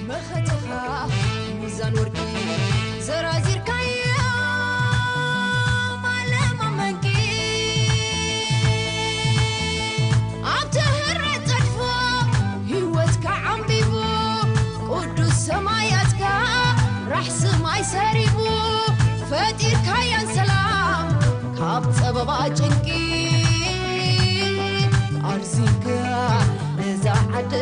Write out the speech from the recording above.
መኸተኻ ሚዛን ወርቂ ዘራዚርካዮ ማለማ መንቂ ኣብ ትህረ ጸድፎ ህይወትካ ዓምቢቡ ቅዱስ ሰማያትካ ራሕ ስማይ ሰሪቡ ፈጢርካያን ሰላም ካብ ጸበባ ጭንቂ ኣርዚንካ እዛ ዓዲ